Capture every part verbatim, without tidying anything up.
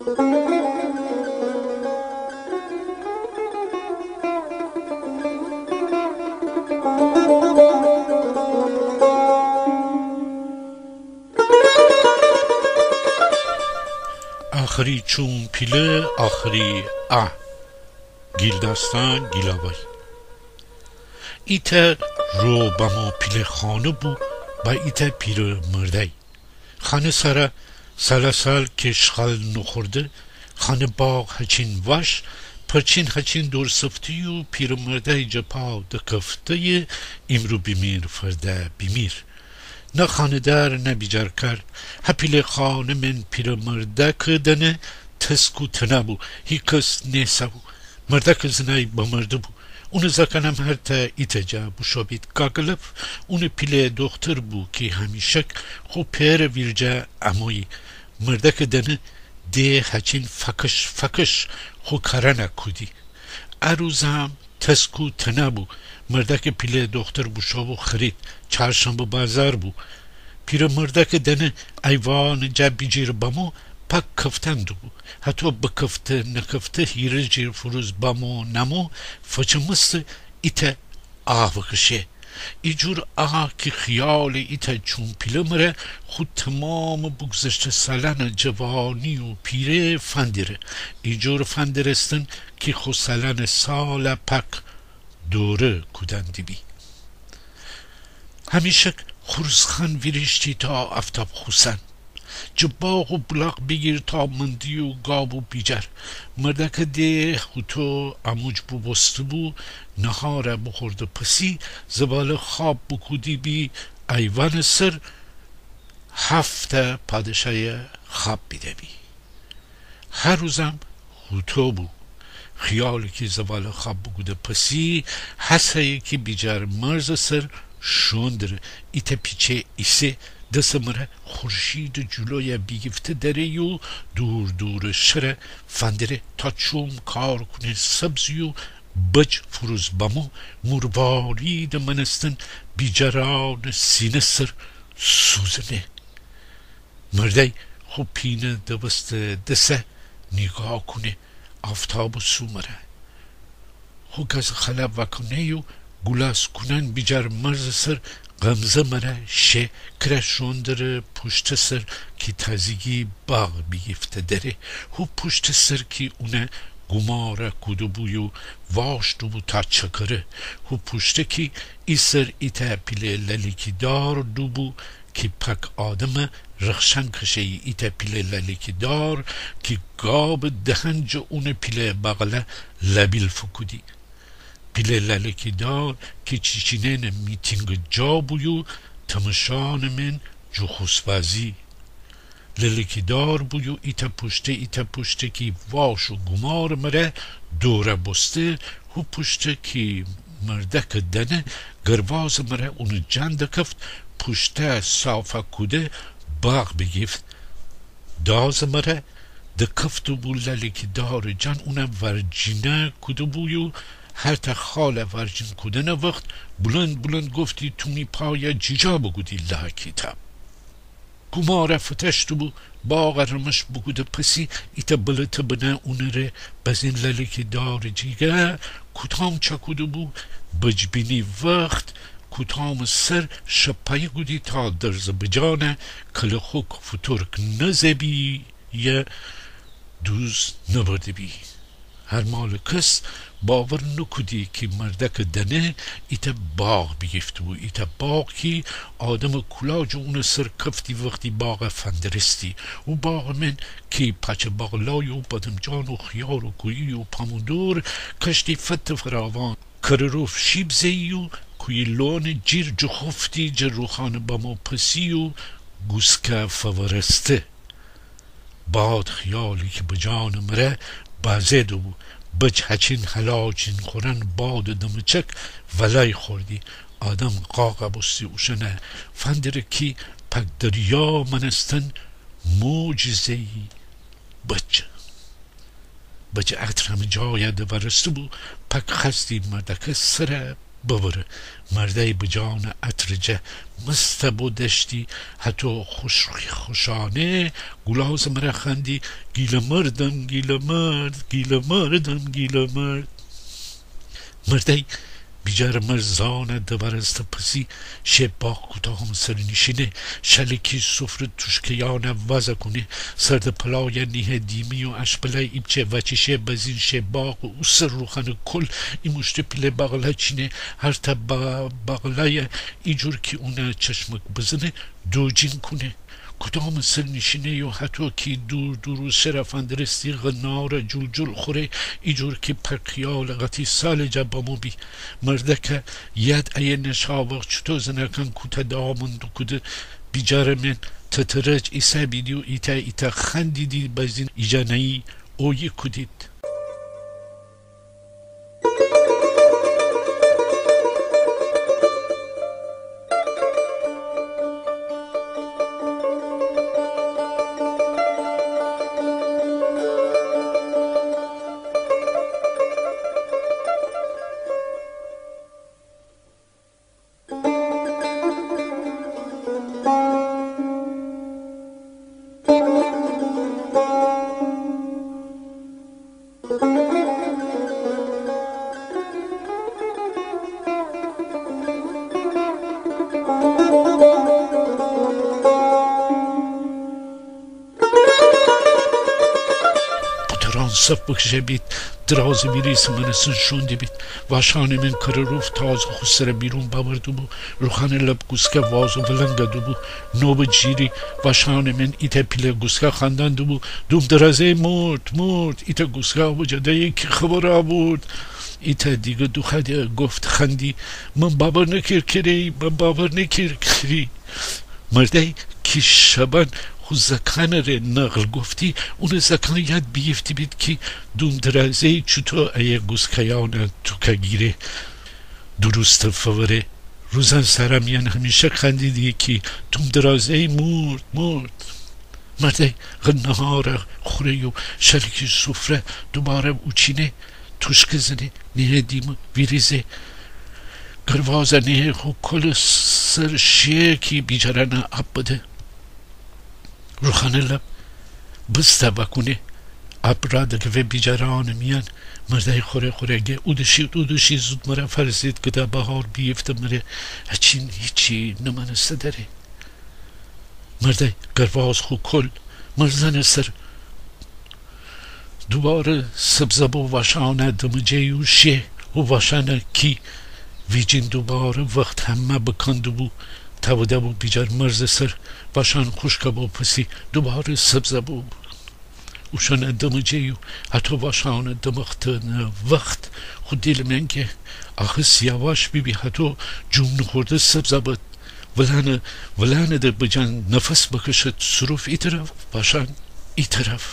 آخری چوم پیله، آخری ا. گیل‌داستان، گیل‌آوایی. ایتأ رو بمو پیله خانه بو، با ایتأ پیره مردأی. خانه سرا سالاسال کی شخال نوخورده، خانه باغ هچین واش، پرچین هچین دورسفته‌یی و پیره مردأی جه پا دکفته‌یی، ایمرو بیمیر فرده بیمیر. نه خانه‌دار نه بیجارکار. ه پیله خانه من پیره مردأکٚ دنه تسک و تنها بو، هیکس نیسه‌بو. مردأکٚ زنأی بمرده بو. اونٚ زأکأنم هرتأ ایتأ جا بوشو بید. گاگلف اونٚ پیله دوختر بو کی همیشک خو پئرٚ ویرجه امویی. مردأکٚ دنه ده هچین فکش فکش خو کارأنه کودی. ا روزم تسک و تنها بو. مردأکٚ پیله دوختر بوشو بو خرید. چهارشنبه بازار بو. پیره مردأکٚ دنه ایوانٚ جا بیجیر بمو پاک کفتن دوبو. هتو بکفته نکفته هیره جیر فروز بمو نمو فچمسته ایتأ آه بکشه. ایجور آه کی خیالٚ ایتأ چوم پیله مره خو تمامٚ بوگذشته سالأنٚ جوانی و پیره فندیره. ایجور فندرستن کی خو سالأنٚ ساله پاک دوره کودن دیبی. همیشک خورزخان ویریشتی تا آفتاب خوسن. جه باغ و بولاغ بیگیر تا مندی و گاب و بیجار. مردأکٚ ده هوتو اموج بوبوسته بو، نهاره بوخورده پسی زباله خواب بوکوده بی، ایوانٚ سر هفته پادشای خواب بیده بی. هر روزم هوتو بو. خیالی کی زباله خواب بوکوده پسی، هسه‌یی کی بیجار مرزٚ سر شوندره ایتأ پیچه ایسه، دسٚ مره خورشیدٚ جلویه بیگیفته دره یو دور دورٚ شره فندره تا چوم کار کونه سبزی یو بج فروز بمو مورواریدٚ مأنستن بیجارأنٚ سینه سر سوزنه. مردأی خو پینه دوسته دسه نیگاه کونه آفتابٚ سو مره. خو گازٚ خاله واکونه یو گولاس کونن بیجار مرزٚ سر غمزه مره شه کره شوندره پوشته سر کی تازگی باغ بیگیفته دره. هو پوشته سر کی اونه گوماره کوده بو یو واش دوبو تا چکره. هو پوشته کی ایسر ایتأ پیله للیکی دار دوبو کی پاک آدمه رخشن کشه‌یی. ایتأ پیله للیکی دار کی گابٚ دهن جه اونٚ پیله بغله لبیل فوکودی. پیله للیکی دار کی چیچینئنٚ میتینگٚ جا بو یو تمشانٚ من جوخوس‌بازی. للیکی دار بو یو ایتأ پوشته ایتأ پوشته کی واش و گومارٚ مره دوره بوسته. هو پوشته کی مردأکٚ دنه گروازٚ مره اونٚ جان دکفت، پوشته صافه کوده باغ بیگیفت. دازٚ مره دکفته بو للیکی دارٚ جان اونه ورجینه کوده بو یو هرتأ خاله ورجین کودنٚ وخت بولند بولند گفتی تو می پایه جیجا بوکودی لاکیتاب. گوماره فتشته بو باغه رمش بوکوده پسی ایتأ بلته بنه اونٚ ره بزین للیکی دارٚ جیگه کوتام چکوده بو بج بینی وخت کوتامٚ سر شپایی کودی تا درزٚ بجانه کله خوک فوتورک نزه‌بی یه دوز نبرده بی. هر مالٚ کس باور نوکودی کی مردأکٚ دنه ایتأ باغ بیگیفته بو. ایتأ باغ کی آدمٚ کولا جه اونٚ سر کفتی وختی باغه فندرستی. او باغٚ من کی پاچه باغلای و بادمجان و خیار و کویی و پامودور کشتی فت فراوان کره روف شیب زه‌یی و کویی لونٚ جیر جوخوفتی جه روخانٚ بمو پسی و گوسکه فورسته. باد خیالی کی بجانٚ مره بازه دوبو. بج هچین هلاچین خورن بادٚ دمچک ولای خوردی. آدم قاقه بوستی اوشأنه فندره کی پک دریا مأنستن موج زه‌یی بج. بج عطر همه جایه دورسته بو. پک خوأستی مردأکه سره ببره. مردأی بجانٚ عطرٚ جه مسته بو دأشتی، هتو خوش خوشانه گولازٚ مره خوأندی: گیله‌مردم، گیله‌مرد، گیله‌مردم، گیله‌مرد. مردأی بیجارٚ مرز زانه دبرسته پسی شه باغ کوتامٚ سر نیشینه، شلکی سفره توشکه‌یانه وازه کونه، سردٚ پلایه نیهه دیمی و اشپله ایپچه وچیشه بزین شه باغ و اوسر روخانٚ کل ایموشته پیله باغله چینه، هر تا با-، باغله‌یه ایجور کی اونه چشمک بزنه دوجین کونه. کوتامٚ سر نیشینه یو هتو کی دور دور و شرفندرستی غناره جول جول خوره، ایجور کی پرخیال قتی سال جا بمو بی. مردکه یاد ایه نشاوق چوتو زنکان کوته دامن دوکوده بیجارٚ من تترج ایسه بیدی و ایتا ایتا خوأندیدی بزین ایجانه‌یی اویی کودید. پوتران صف بکشه بید، درازٚ ویریسٚ مأنستن شون دیبید. واشانٚ من کره روف تازه خو سره بیرون بأورده بو. روخانٚ لب گوسکه واز و ولنگ دوبو. نوبٚ جیری واشانٚ من ایتأ پیله گوسکه خواندن دوبو: دوم درازه‌ی مرد، مرد. ایتأ گوسکه وجه دأیه کی خبر آورد. ایتأ دیگر دوخوأده گفت خوأندی: من باور نکیر کری، من باور نکیر کری. مردأی کی شبأن خو زکانٚ ره نقل گفتی، اونٚ زکان یاد بیگیفته بید کی دوم درازه‌ی چوتو ایه گوسکه‌یانه توکه گیره، دوروسته فوره. روزأنٚ سرا میأن همیشه خوأندیدی کی دوم درازه‌ی مرد، مرد. مردأی غنه‌هاره خوره یو شلکی سفره دوباره اوچینه، توشکه زنه، نیهه دیمه ویریزه. گروازه نیهه خو کولٚ سر شه کی بیجارأنه آب بده. روخانٚ لب بسته وأکونه، آب رادکفه بیجارأنٚ میأن. مردأی خوره خوره گه اودشی، اودشی زود مره فأرسید، گدا بهار بیگیفته مره، هچین هیچی نمأنسته دره. مردأی گرواز خو کول مرزأنٚ سر دوباره سبزه بو. واشأنه دمجه‌یو شه و واشأنه کی ویجین دوباره وخت همه بکنده‌بو، تأوده بو بیجار مرزٚ سر. واشأن خوشکه بو پسی دوباره سبزه بو. اوشأنه دمجه‌یو هتو واشأنه دمختنٚ وخت خو دیلٚ من گه آخس یاواش بیبی، هتو جوم نوخورده سبزه بد. ولأنه، ولأنه ده بجان نفس بکشد، سروف ای طرف، واشأن ای طرف.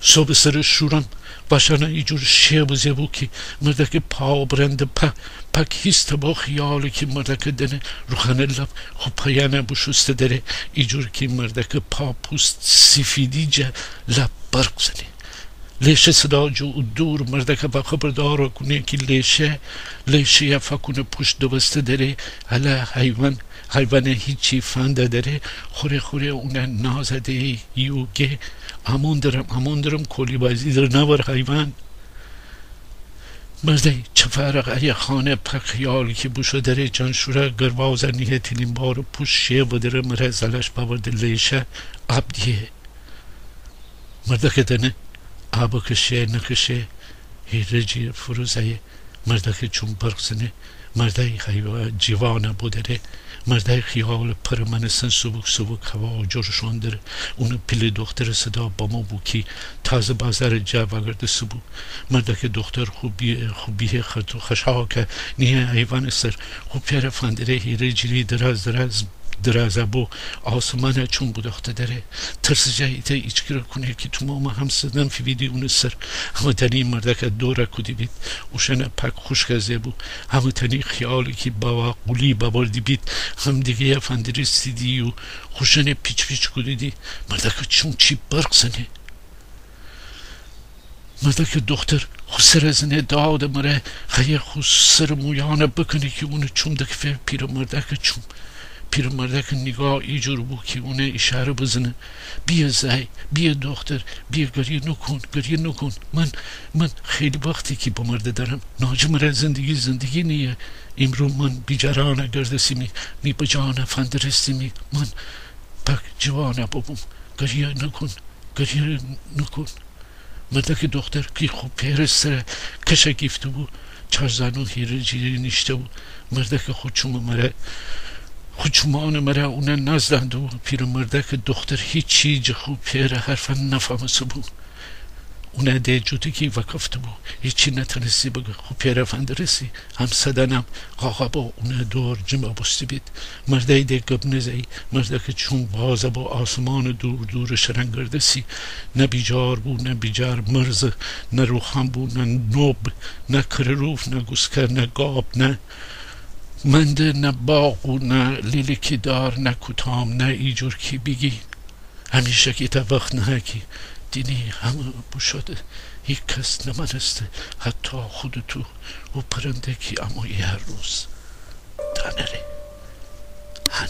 صوبٚ سرٚ شورم واشأنه ایجور شه بزه بو کی مردأکه پا برنده پا، پاک هیسته بو خیالی کی مردأکه دأنه روخانٚ لب خو پایأنه بوشوسته دره، ایجور کی مردأکه پا پوست سیفیدی جه لب برق زنه. لیشه صدا جه او دور مردأکه خبردار کونه کی لیشه، لیشه‌یه فأکونه پوشت دوسته دره، هله حیوأن، حیوأنه هیچی فنده دره، خوره خوره اونه نازه دهه یو گه آمون درم، آمون درم، کولی‌بازی در نأور حیوأن. مردأی چفرق ایه خانه پاک خیالی کی بوشو دره جانشوره گروازه نیهه تینین بارٚ پوشت شه ودره مره زلش بأورده لیشه آب دیهه. مردأکه دأنه آبٚ کشه نکشه، هیره جیر فروز ایه. مردأکه چوم برق زنه، مردأی حیوأن جیوانه بودره. مردأی خیالٚ پرٚ مأنستن سوبوک سوبوک هوا جرشوندره. اونٚ پیله دوخترٚ صدا بمو بو کی تازه بازارٚ جا وأگردسته بو. مردأکه دوختر خو بی-، خو بیهه خرتو خشاکه نیهه ایوانٚ سر، خو پئره فندره هیره جیری دراز دراز درازه بو، آسمانه چوم بودوخته دره. ترسٚ جا ایتأ ایچگره کونه کی تومامٚ همسادن فیویدی اونٚ سر. همه‌تأنی مردأکه دوره کودی بید. اوشأنه پاک خوشکه زه بو. همه‌تأنی خیالی کی بوا قولی بأوردی بید همدیگه‌یه فندرستیدی و خوشأنه پیچ‌پیچ کودیدی. مردأکه چوم چی برق زنه. مردأکٚ دوختر خو سرَ زنه دادٚ مره، خوأیه خو سرٚ مویأنَ بکنه کی اونٚ چوم دکفه پیرٚ مردأکٚ چوم. پیرٚ مردأکٚ نیگاه ایجور بو کی اونَ ایشاره بزنه: بیه زأی، بیه دوختر، بیه، گریه نوکون، گریه نوکون. من، من خیلی وختی کی بمرده درم. ناجٚ مره زندگی زندگی نییه. ایمرو من بیجارأنَ گردستیمی، می بجانَ فندرستیمی. من پاک جوانَ ببوم. گریه نوکون، گریه نوکون. مردأکٚ دوختر کی خو پئرٚ سرَ کشَ گیفته‌بو، چارزانو هیره جیره نیشته‌بو. مردأکَ خو چومٚ مره، خو چومأنٚ مره اونَ ناز دأنده‌بو. پیرٚ مردأکٚ دوختر هیچی جٚه خو پئرٚ حرفأن نفأمسه‌بو. اونَ ده جوتکی وأکفته‌بو. هیچی نتأنستی بگه. خو پئرَ فندرستی. همسادأنم قاقا بو اونٚ دور جمَ بوسته‌بید. مردأی ده گب نزأیی. مردأکٚ چوم وازَ بو آسمانٚ دور دورٚ شرنگردستی. نه بیجار بو، نه بیجار مرز، نه روخان بو، نه نوب، نه کرروف، نه گوسکه، نه گاب، نه منده، نه باغ و نه لیلکی دار، نه کوتام، نه ایجور کی بیگی همیشکی. تا وخت نهه کی دینی همه بوشوده، هیکس نمأنسته، حتی خودٚ تو و پرنده کی امویی هر روز دانه ره. هن.